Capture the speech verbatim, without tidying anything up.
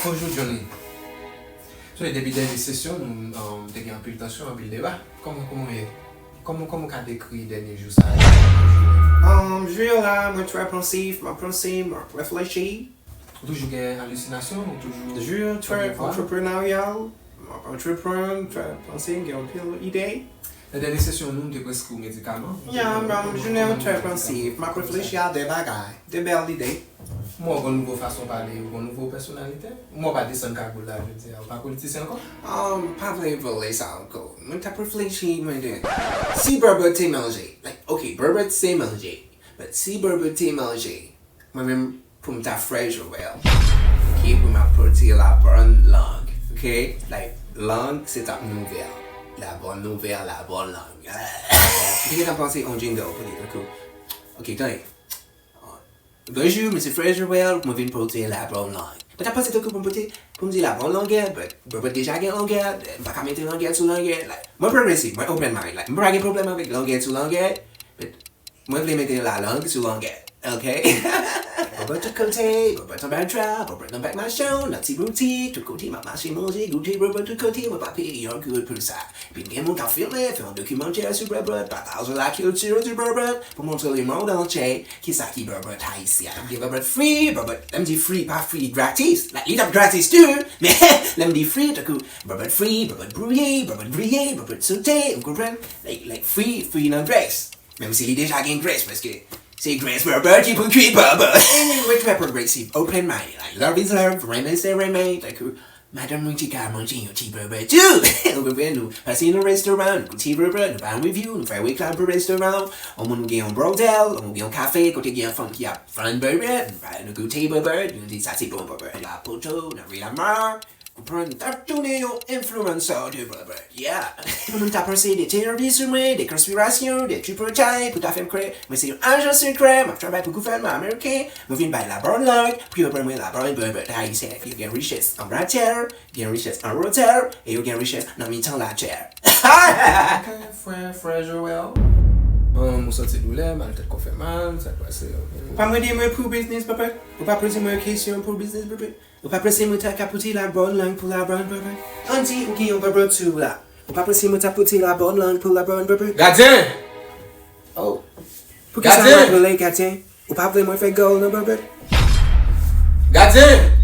Bonjou Johnny. Sonje depi dènye sesyon nou um, te gen anpil tansyon, anpil deba. Kòman kòman w ye? Kòman kòman w ka dekri dènye jou sa yo? Um, jou yo la, mwen trè pansif, m ap panse, m ap reflechi. Ou toujou gen halisinasyon, ou toujou... Jou yo trè antreprenaryal, m ap antreprann, trè panse, m gen anpil ide. Nan dènye sesyon nou, m te preskri w medikaman. Ya, m jounen an trè pansif, m ap reflechi a de bagay, de bèl ide. M wè w gen nouvo fason pale, w gen nouvo pèsonalite. M wè w pa desann kagoul la jodi a, ou pa politisyen ankò? Um, pa vle vole sa ankò. Mwen t ap reflechi, mwen di, si Bèbèt te manje, like, ok, Bèbèt se manje, but si Bèbèt te manje, mwen menm, pou m ta frè Joel, ki pou m ap pote la bòn lang, ok? Like, lang, se t ap nouvèl. La bòn nouvèl, la bòn lang. Ou te gentan panse yon jingle pou li, tankou, ok, tande. Bonjou, mwen se frè Joel, mwen vin pote la bòn lang. Mwen ta panse tankou pou m pote, pou m di la bòn langèt, but Bèbèt deja gen langèt, m pa ka mete langèt sou langèt, like, mwen pwogresiv, mwen open mind, like, mwen pa gen pwoblèm avèk langèt sou langèt, but mwen vle mete la lang sou langèt, ok? Bèbèt tout kote, Bèbèt anba dra, Bèbèt nan bèk machann, nan ti boutik, tout kote m ap mache manje, goute Bèbèt tout kote, mwen pa peye yon goud pou sa. Epi gen moun k ap filme, fè yon dokimantè sou Bèbèt, pataje lakilti di Bèbèt, pou montre lemonn antye kisa ki Bèbèt ayisyen. Gen Bèbèt fri, Bèbèt, lè m di fri, pa fri gratis. Like, li t ap gratis tou, men lè m di fri, tankou Bèbèt fri, Bèbèt bouyi, Bèbèt griye, Bèbèt sote, ou konprann? Like, like, fri, fri nan grès. Menm si li deja gen grès, paske se grès Bèbèt ki pou kwi Bèbèt. Anyway, trè pwogresiv, open mind, like, love is love, renmen se renmen, tankou, madanm mwen te ka manje yon ti Bèbèt tou. Ou konprann, nou pase nan restoran, nou goute Bèbèt, nou ba yon review, nou fè reklam pou restoran, yon moun ou gen yon bwotèl, yon moun gen yon kafe, kote gen yon fanm ki ap vann Bèbèt, nou ba nou goute Bèbèt, nou di sa se bon Bèbèt. La poto, nan ri la mò, konprann, m t ap tounen yon influencer de Bèbèt. Yeah. Tout moun ta panse de teyori sou mwen, de konspirasyon, de tripotay, pou ta fè m kwè mwen se yon ajan sekrè, m ap travay pou gouvènman ameriken, mwen vin bay la bòn lang, pou yo ban mwen la bòn Bèbèt ayisyen. Yo gen richès anba tè, gen richès anwo tè, e yo gen richès nan mitan latè. Ok, frè, frè Joel. Bon, ou santi doulè, mal tèt kò fè mal, sa k pase? Ou pa mande mwen pou biznis, Bèbèt? Ou pa poze mwen kesyon pou biznis, Bèbèt? Ou pa panse mwen ta ka pote la bòn lang pou la bòn Bèbèt? Ann di ou gen yon Bèbèt sou ou la. Ou pa panse mwen ta pote la bòn lang pou la bòn Bèbèt? Gadyen! Oh. Poukisa w ap rele gadyen? Ou pa vle mwen fè gòl nan Bèbèt? Gadyen!